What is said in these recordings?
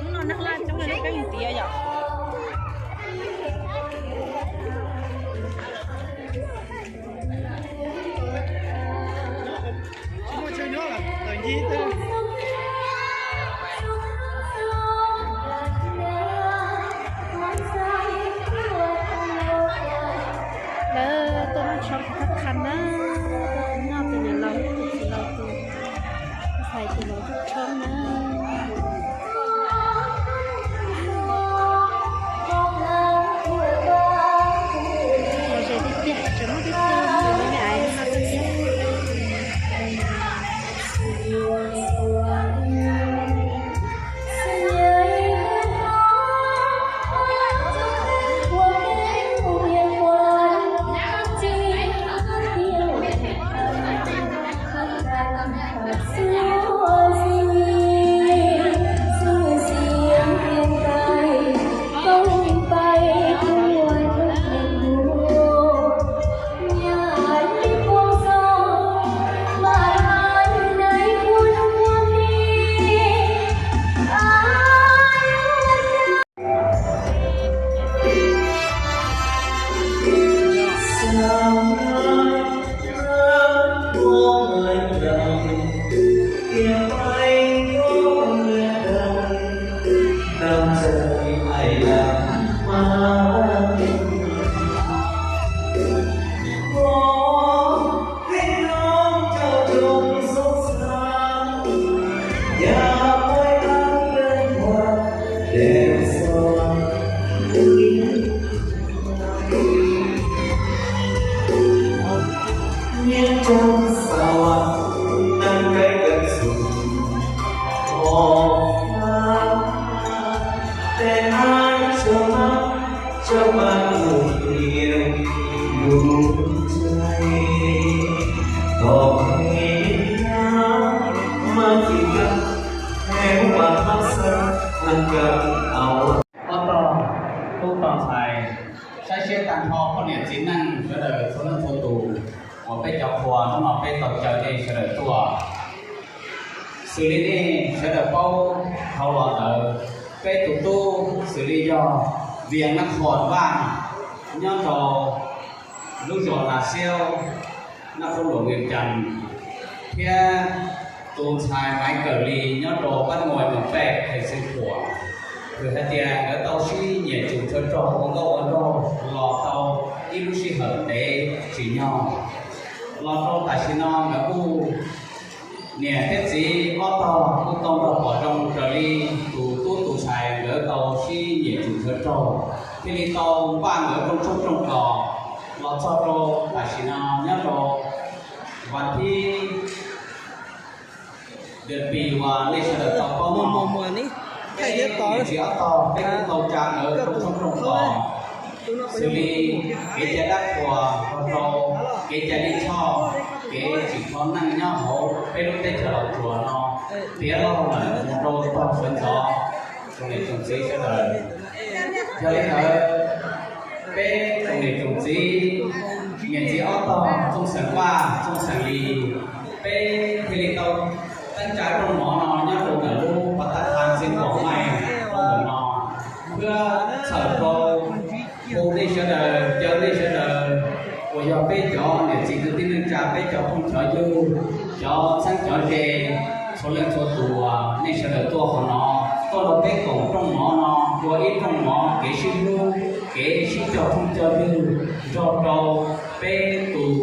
Hnub no neeg laj coob li lub keeb tiav yom. Lawv tuaj muab tshoob kuv thab qha na, noj tus niam laus tus txiv laus tus ntxhais tus laus tuaj tshoob na. Lom zem tiag tiag, tseem muaj tib tug me me aiv noj tag thiab. Ob tog tub tog ntxhais, saib siab tag nrho poj niam txiv neej sawv daws txhua leej txhua tus uas peb cov qhua hnub no peb tau caw nej sawv daws tuaj. Xws li nej sawv daws paub dhau los ntawd, peb tus tub xws li yog Vias Nab Qhua Vaj nyob rau lub zos Nas Xiaub, nab qub luam Vias Cas, thiab tus ntxhais Maiv Kawm Lis nyob rau Pab Muas Moos Pej Thej Xeev Khuam. Vim hais tias nkawd tau sib nyiam tsum ntshaw raug ua nkauj ua nraug los tau ib lub sij hawm ntev tsim nyog, los rau tam sim no nkawd kuj niam thiab txiv ob tog kuj tau nrog pom zoo raws li tus tub tus ntxhais nkawd tau sib nyiam tsum ntshaw raug, thiaj li tau npaj nkawd rooj tshoob rooj kos los txog rau tam sim no nyob rau vas thib Dec Pis uas nej sawv daws tau paub no, peb niam txiv ob tog peb kuj tau tsa nkawd rooj tshoob rooj kos xws li kev cai dab qhuas, rau kev cai lij choj, kev tsim kho neej nyob hauv peb lub teb chaws Los Tsuas no tiav loj lawm mus rau tog sawv ntxov tsoom niam tsoom txiv sawv daws. Yog li ntawd, peb tsoom niam tsoom txiv, niam txiv ob tog Txooj Xeem Vaj, Txooj Xeem Lis, peb thiaj li tau teeb tsa rooj mov no nyob rau ntawm lub pas tab qha Xeev Khuam Maij rau ntawm no, thiab txhawm rau hu nej sawv daws, caw nej sawv daws uas yog peb cov niam txiv kwv tij neej tsa, peb cov phooj cov ywg, cov txheeb cov ze, txhua leej txhua tus uas nej sawv daws tuaj qhov no, tuaj rau peb koom rooj mov no ua ib rooj mov kev sib hlub, kev sib cog phooj cog ywg, nrog rau peb tus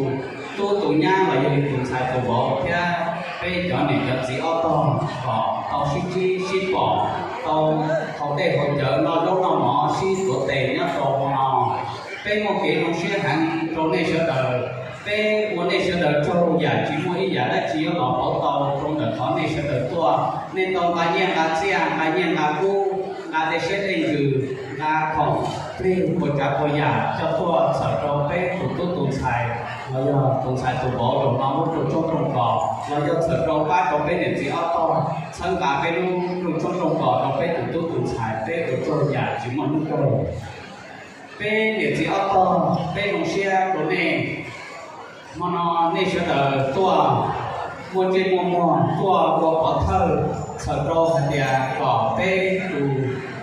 tub tus nyab los yog tus ntxhais tus vauv thiab peb cov niam cov txiv ob tog kom tau sib ntsib sib pom, tau haus dej haus cawv noj zaub noj mov sib tuav tes nyob rau hmo no. Peb muaj kev zoo siab heev rau nej sawv daws. Peb ua nej sawv daws tsaug yam tsis muaj ib yam dab tsi yuav los pauv tau rau ntawm qhov nej sawv daws tuaj. Nej tau nqa nyiaj nqa txiaj, nqa nyiaj nqa kub, nqa tej siab tej ntsws, nqa khoom plig ua tsav ua yam coj tuaj txhawm rau peb tus tub tus ntxhais los yog tus ntxhais tus vauv zaum no lub rooj tshoob rooj kos. los yog txhawm rau pab rau peb niam txiv ob tog, txhawb nqa peb lub rooj tshoob rooj kos rau peb tus tub tus ntxhais, peb ua tsaug yam tsis muaj hnub kawg. Peb niam txiv ob tog, peb zoo siab rau nej. Hmo no nej sawv daws tuaj muaj ntsej muaj muag tuaj ua pov thawj txhawm rau hais tias kom peb tus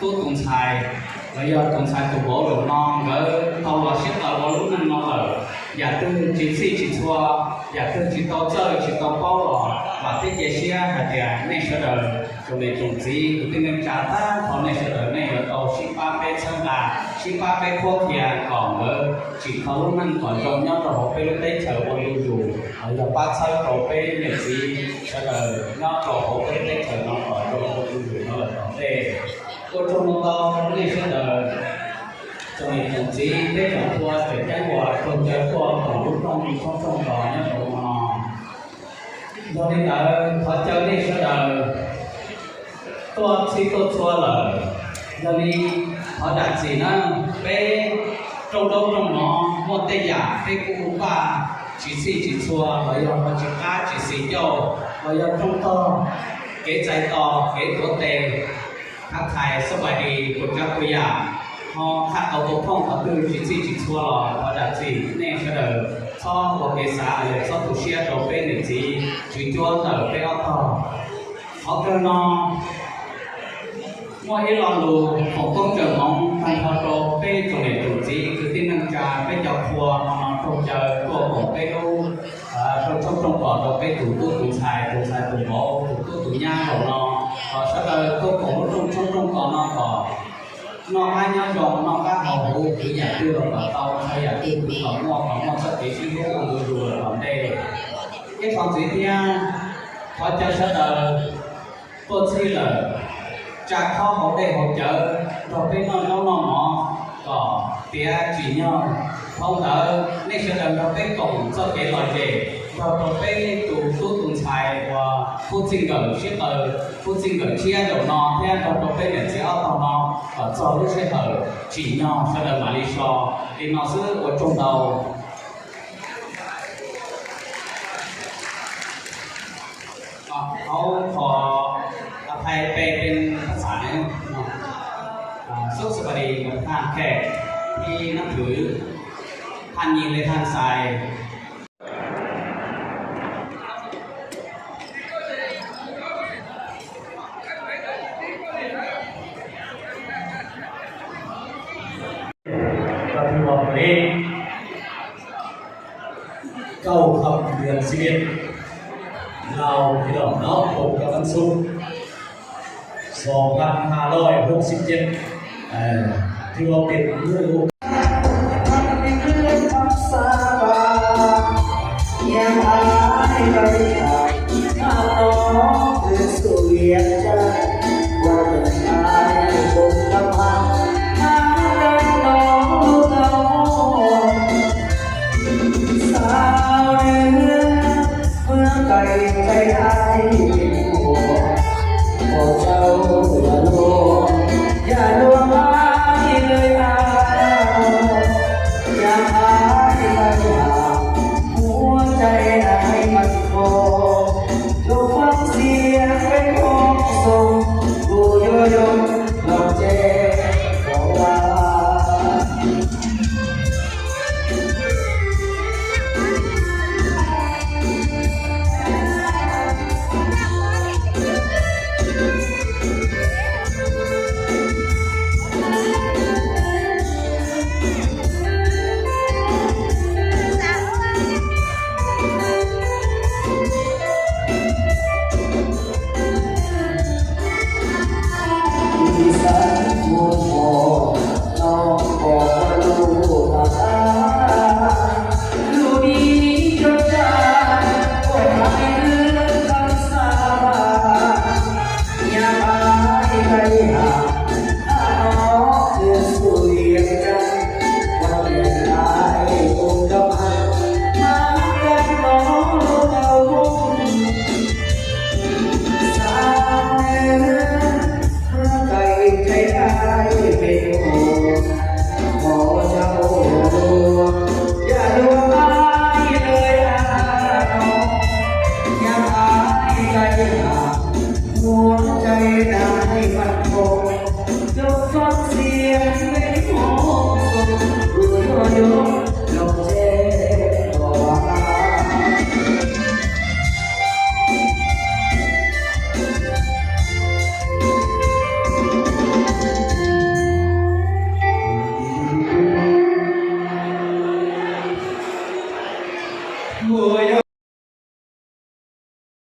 tub tus ntxhais los yog tus ntxhais tus vauv zaum no nkawd tau los sib tau ua lub neej no lawm, yam twg tsis txhij tsis txhua, yam twg tsis tau txawj tsis tau paub los vam thiab cia siab hais tias nej sawv daws tsoom niam tsoom txiv kwv tij neej tsa tag nrho nej sawv daws nej yuav tau sib pab peb txhawb nqa, sib pab peb qhuab qhia kom nkawd tsim kho lub neej kom zoo nyob rau hauv peb lub teb chaws ua ntu zus, los yog pab txhawb rau peb niam txiv sawv daws nyob rau hauv peb lub teb chaws no kom zoo ua ntu zus no lawm tom ntej. Ua tsaug ntau ntau nej sawv daws, tsoom niam tsoom txiv peb cov tub cov nyab uas raug caw tuaj koom lub rooj tshoob rooj kos nyob rau hmo no. Yog li ntawd thov caw nej sawv daws tuaj txhij tuaj txhua lawm, yog li thov zam txim na, peb rooj ntaub rooj mov muaj tej yam peb kuj hu npaj tsis txhij tsis txhua los yog ho tsis qab tsis xis ncauj, los yog rooj tog, kev txais tos, kev tuav tes, khab thais xab pais dis puas tsav puas yam, ho qhaj tau tus phooj qhov twg tsis txhij tsis txhua los thov zam txim, nej sawv daws txhob ua kev xav los yog txhob tu siab rau peb niam txiv tswv cuab ntawm peb ob tog. Qhov kawg no muaj ib lo lus foom koob tsawm hmoov tag nrho rau peb tsoom niam tsoom txiv kwv tij neej tsa peb cov qhua hmo no raug caw tuaj koom peb lub rooj tshoob rooj kos rau peb tus tub tus ntxhais, tus ntxhais tus vauv, tus tub tus nyab zaum no, kom sawv daws tuaj koom lub rooj tshoob rooj kos no kom noj qab nyob zoo, noj qab haus huv, khwv yam twg los kom tau, ntshaw yam twg los kom muaj, kom muaj txoj kev sib hlub ua ntu zus lawm tom ntej. Ib qhov ntxiv thiab, thov caw sawv daws tuaj txhij lawm, tsa khob hauv dej hauv cawv nrog peb noj zaub noj mov kom tiav tsim nyog. Dhau ntawd nej sawv daws nrog peb koom txoj kev lom zem nrog rau peb tus tub tus ntxhais uas khub txij nkawm sib qaws, khub txij nkawm tshiab zaum no thiab nrog rau peb niam txiv ob tog no kom txog lub sij hawm tsim nyog sawv daws mam li so. Li no xwb ua tsaug ntau. Hauv qhov a thai pe pes phas xas ne, xub xas pas dis nkas thaj khe, thi nab thwv, thaj nyi le thaj xais. Và thư mời đi. Cao Thập Huyền Sinh Yên, Lào thì đỏ nó không có bắn súng. Sổ phạt Hà Nội hôm sinh nhật. Ờ, thì có tiền cũng ใจหากหัวใจนายมั่นคง จงฟังเสียงแม่